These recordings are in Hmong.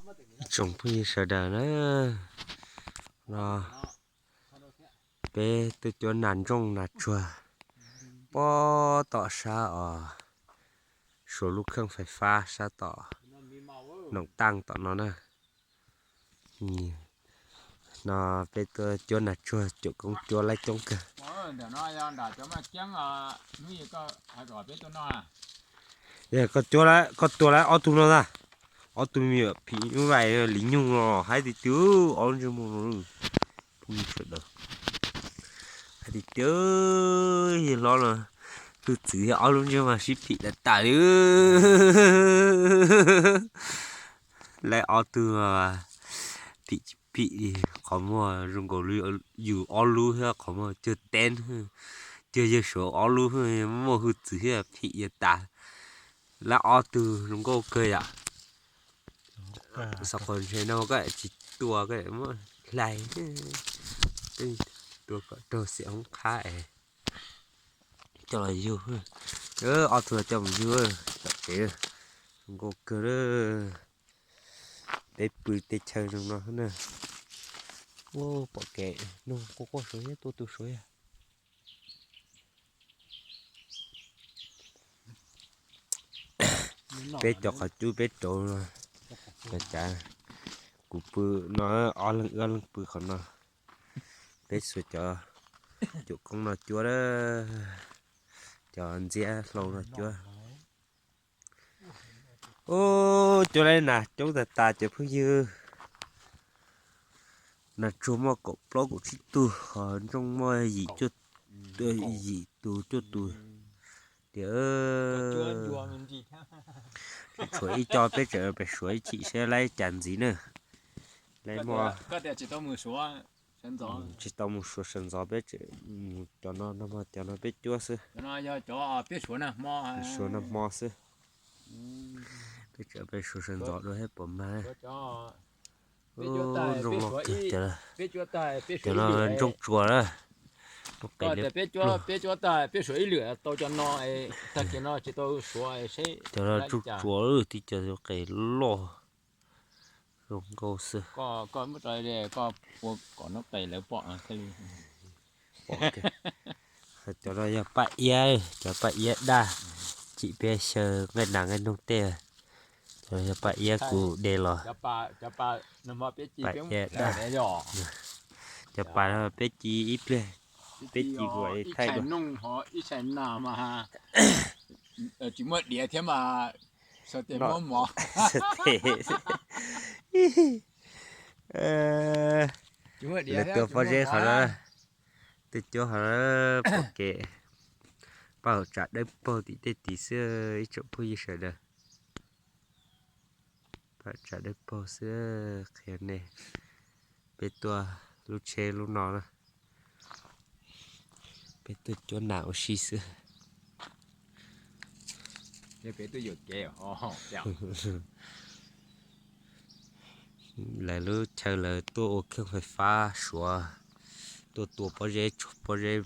Tsoom phooj ywg sawv daws na, no peb tuaj cuab nas ntsooj nas tsuag pob tom sab os, Suav lub kheej fais fab sab tom Noom Taaj tom no na. No peb tuaj cuab nas tsuag, cuam koob cuab laib coob kawg. Yog koj tua lawm ob tug no ntag, ob tug me nyuam phim nyuj vais li nyug los haib tiag tiag, ob lub ntsej muag no. Phooj ywg sawv daws, haib tiag tiag, yawg hlob los hwj txwv thiab, ob lub ntsej muag sib phim tas tas li. Lawv ob tug phim phim li, qhov muag zoo nkaus li yus ob lub thiab, qhov muag cuag teb, cuag yawg Suav ob lub, muaj hwj txwv thiab phim yawg tas. Lawv ob tug zoo nkauj kawg yom. Xav qhov ntshe no koj tsis tua koj muab hlais, tua kom raug xiam hoob qhab es coj los yug. Ob tug coj mus yug tom tsev, zoo nkauj kawg. Peb pw tej chaw zoo no na. Pom kev noog quaj quaj suav thiab, tua tus suav yog. Peb cov qhov cub peb rauv no, cov cav, kuv pw no, ob leeg wb ob leeg pw qhov no. Peb xuas cov cuam koob no cuab, cov ntxiab hlau no cuab. Ub, cuab lawm nas coob tas tas cov phooj ywg. Nas tsuag muaj kaum plaub kaum tsib tug, ho ntsooj muaj yim, yim tus cuaj tus. Tias tshuav ib co, peb tseem pem suav ib chim seb laib cas ntxiv na. Laib muaj, tsis tau mus suav sawv ntxov, peb tseem mus cov no, cov no peb cuab xwb. Suav nag hmo xwb. Peb tseem pem suav sawv ntxov dua thiab puas mag. Zoo los kawg. Cov no ntsooj tsuas na. Peb cuab tag peb suav ib lwm tau cov no, tag kis no tsis tau suav. Cov no ntsooj tsuas, tib co qes loj, zoo nkauj xwb. Koj muab tso, koj ua kom noob qes lawv pom thiaj li. Cov no yog paj iab, cov paj iab daj, chim peb xyaw nqaij nas nqaij noog tej. Cov no yog paj iab kuv de los. Paj iab daj. Cov pas no peb ci ib pliag, peb ci kuv thaij dua. Tsis muaj diav thiab mas, lawv tua pob zeb qhov no, tej cuab qhov no, pom kev, paj hauv tsam dawb paug tim tej tid xwb ib tsoom phooj ywg sawv daws. Paj tsam dawb paug xwb qhia nej, peb tuaj lub tsheb lub no na, peb tuaj cuab nas ua si xwb. Lawv lub chaw lawv tuaj ua kheej fais fab suav, tuaj tua pob zeb, pob zeb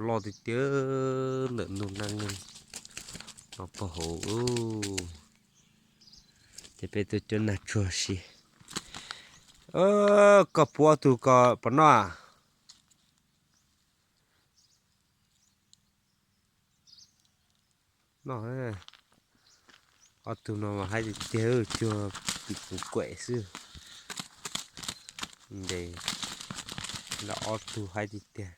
loj tiag tiag ntawm ntug neej no pog hauv. Ces peb tuaj cuab nas tsuag si. Koj puab tug ko puas noj? Noj. Ob tug no mas haib tiag tiag, cuag tim kuv kuem xwb. Ntes, lawv ob tug haib tiag tiag.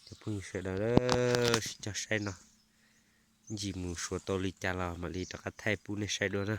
Cov phooj ywg sawv daws sib cog saib no, ntsis mus suav tau li cas los mam li rov qab thaij pub nej saib dua na.